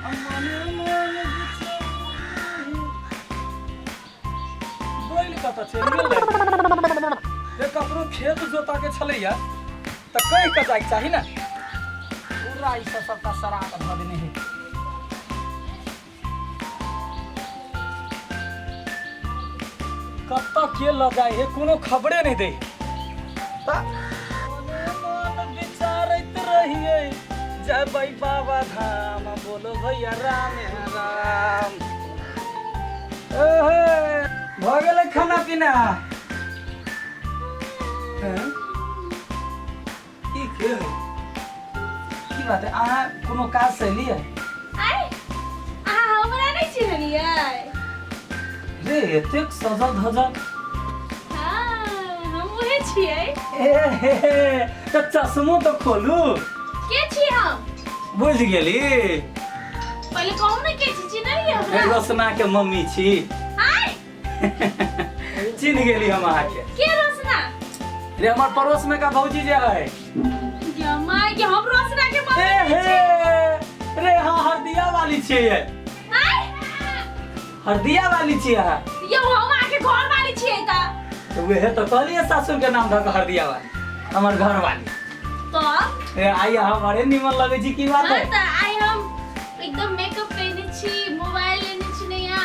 मने मन बैल कतऽ चलि गेलै रे? ककरो खेत जोता के छलैया तऽ कहि कऽ जाइके चाही ने। पूरा ई सब सबटा सड़ा कऽ धऽ देने है। कतऽ के लऽ जाइ है, कोनो खबरे नहि दै है। तऽ मने मन विचारैत रहियै जयबै बाबा धाम, बोलो भैया राम राम। ओहे, भऽ गेलै खाना पीना? हैं? ई के है? की बात है, अहाँ कोनो काज से एलियै? आइ अहाँ हमरा नहि चिन्हलियै? रे, एतेक सजल धजल? हाँ, हम उहे छियै। ए हे हे, तऽ चश्मो तऽ खोलू। के छी हम? बुझि गेली। पहिले कहू ने, के छी? चिन्हलियै हमरा? रोशना के मम्मी छी। आइ चिन्ह गेली हम अहाँके। के रोशना? रे, हमर पड़ोस में का भौजी जे है। या माय के, हम रोशना के मम्मी ए नहीं हे छी। रे, हाँ, हरदिया वाली छियै। आइ हरदिया वाली छियै अहाँ। यौ, हम अहाँके घर वाली छियै तऽ। तऽ उहे तऽ कहलियै, सासुर के नाम धऽ कऽ हरदिया वाली, हमर घर वाली। तऽ ए, आइ अहाँ बड़े निमन लगै छी, की बात हाँ है? तऽ आइ हम एकदम मेकअप कयने छी, मोबाइल लेने छी नया,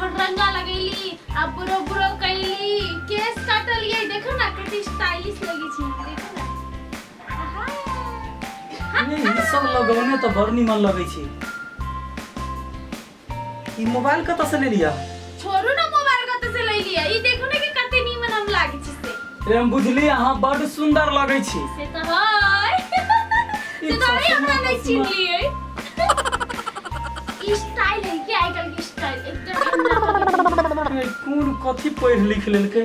रंगा लगैली आ बुरो बुरो कैली, केश काटलियै। देखो ना, कते स्टाइलिश लगै छी हम, देखो ना। आहा। नहीं, ई सब लगौने तऽ बड़ निमन लगै छै। ई मोबाइल कतऽ से लेलियै? छोड़ू ना, मोबाइल कतऽ से ले लिया। ई देखो ना कि कते नीमन हम लागै छी से। रे, हम बुझली, अहाँ बड सुंदर लगै छी। से तऽ है, से तऽ अभी हमरा नहीं चिन्हलियै। ई स्टाइल है कि आइ काल्हि के स्टाइल एकदम। ए, कोन कथी पढ़ि लिख लेलकै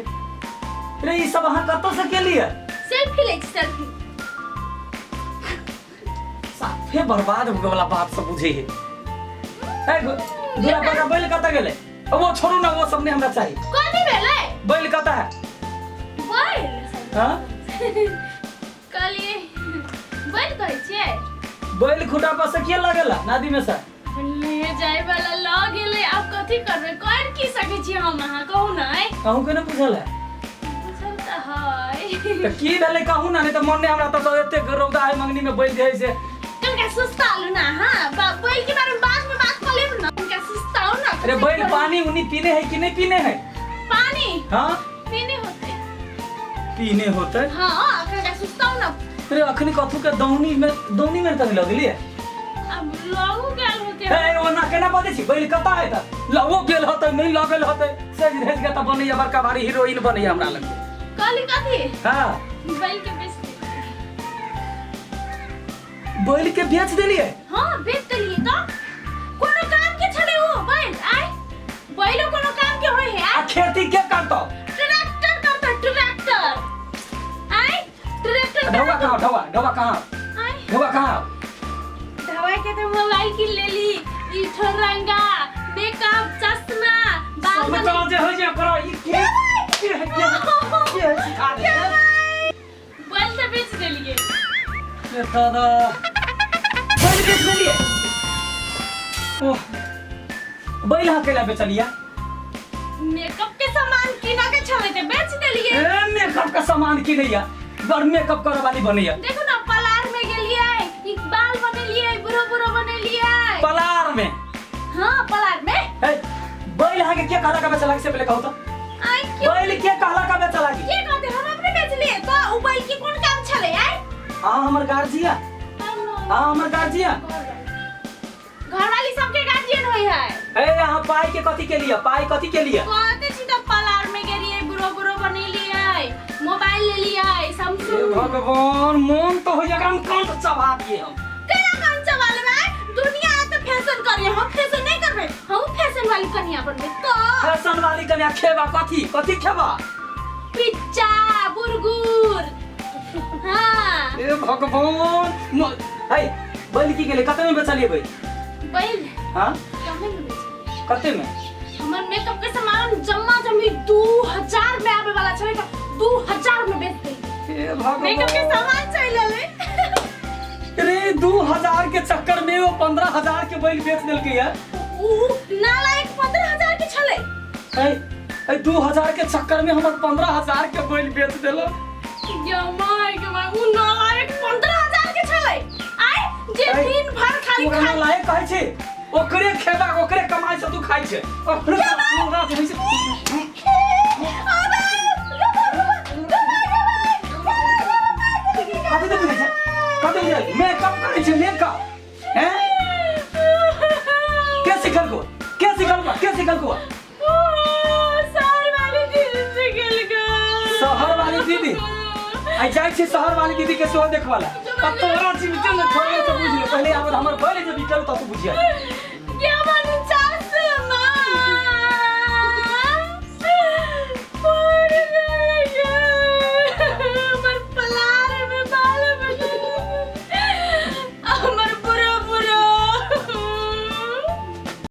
रे? ई सब अहाँ कतऽ से केलियै? सेल्फी लै छी, सेल्फी। साफे बर्बाद होके वाला बात सब बुझे है। ए, दूरा पर का बैल कतऽ गेलै? वो छोड़ू ना, वो सब नहीं हमरा चाही। कथी भेलै? बैल कतऽ है? बैल? हाँ। कहलियै बैल कहै छियै। बैल खुटा पर से के लगेला नदी में से? ले जाय वाला लऽ गेलै, आब कथी करबै? कर की सकै छी हम? अहाँ कहू ने। कहूँ के ने बुझल है? बुझल तऽ है। तऽ की भेलै, कहू ना, नहीं तऽ मन नहीं हमरा तऽ एते रौदा है मंगनी में बैल जे है से। कनिका सुस्ता लू ना। हाँ, बैल के बारे में बाद में बात कर लेब ना, कनिका सुस्ताउ ना। अरे, बैल पानी उनी पीने है कि नहीं पीने है? पानी? हाँ। पीने होते। पीने होते? हाँ, कनिका सुस्ताउ ना। अरे, अखनी कथू के दौनी में तनी लगलिए? अब लगू गेल होते। ए, ओना केना बजै छी? बैल कतऽ है? तऽ लगो गेल होतै, नहीं लगल होतै। सज धज के तऽ बनैया बड़का भारी हीरोइन बनैया हमरा लग। कहली कथी? हाँ। बैल के बेच दे। बैल के बेच देलिए? हाँ, बेच देलिए। तऽ कोनो काम के छलै ओ बैल? आय, बैलो कोनो काम के होय है? आ आय? खेती के करतौ? ट्रैक्टर करता, ट्रैक्टर। आय, ट्रैक्टर। ढौआ कहाँ? ढौआ, ढौआ कहाँ? आय? ढौआ कहाँ? दवाई के तो मोबाइल किन लेली, ई रंगा, मेकअप, चश्मा, बाल। सबटा जे होइ छै ओकरा ई के सिखा दे। बैल तऽ बेच देलिए। ए दादा, बैल बेच देलिए? ओह, बैल अहाँ कैला बेचलिया? मेकअप के सामान किना के छलै तऽ बेच देलिए। ए, मेकअप के सामान किनैया, बड़ मेकअप करे वाली बनैया। देखो ना, पलार में गेलिए, ई बाल बनेलिए, बुरो बुरो बनेलिए। पलार में? हाँ, पलार में। ए, बैल अहाँ के के कहला का बेचला से पहले कहू तो। आई क्यों? बैल के कहला का बेचला की? के कहते? हम अपने बेचलिए तो उ बैल के कोन काम छलै? आय? अहाँ हमर गार्जिया? अहाँ हमर गार्जिया? घरवाली सबके गार्जियन होय है। ए, अहाँ पाई के कथी के लिए? पाई कथी के लिए? कहते छी तऽ पलार में गेलिए, बुरो बुरो बनेलिए, मोबाइल लेलिए। हे सैमसंग। भगवान, मोन तो होइया एकरा हम कान चबा दिए हम। केना काम चबा लेबै? दुनिया तो फैशन करे, हम फैशन नहीं करबै। हम फैशन वाली कन्या बनबै तो। फैशन वाली कन्या खेबा कथी? कथी खेबा? पिज्जा, बुर्गुर। हाँ। हे भगवान, है बैल की गेलै? कते में बेचलिए बैल? बैल? हाँ। कमे में बेचलिए। कते में? हमर मेकअप के सामान जम्मा जमी 2000 में आवे वाला छलै तऽ 2000 में बेच देलिए। हे भगवान, मेकअप के सामान चलि एलै। रे 2000 के चक्कर में वो 15,000 के बैल बेच देलकै है। उ नालायक 15,000 के छलै। ऐ ऐ 2000 के चक्कर में हमर 15,000 के बैल बेच देलक। यो my के my, उ नालायक 15,000 के छलै। आय जे ऐ, दिन भर खाली तू खा हमरा लायक कहै छै? ओकरे खेबा ओकरे कमाई से तू खाइ छै। ओकरे तोरा जे होइ छै। कथी तऽ बुझै छै? कथी बुझै? मेकअप करै छै मेकअप। हैं, के सिखलको? के सिखलको? के सिखलको? शहर वाली दीदी। आई जाइ छी शहर वाली दीदी के सेहो देखबा ला। आ तोरा जीविते ने छोड़े तऽ बुझ ले। पहिले आबत हमर बैल जे बिकल तऽ तू बुझिया।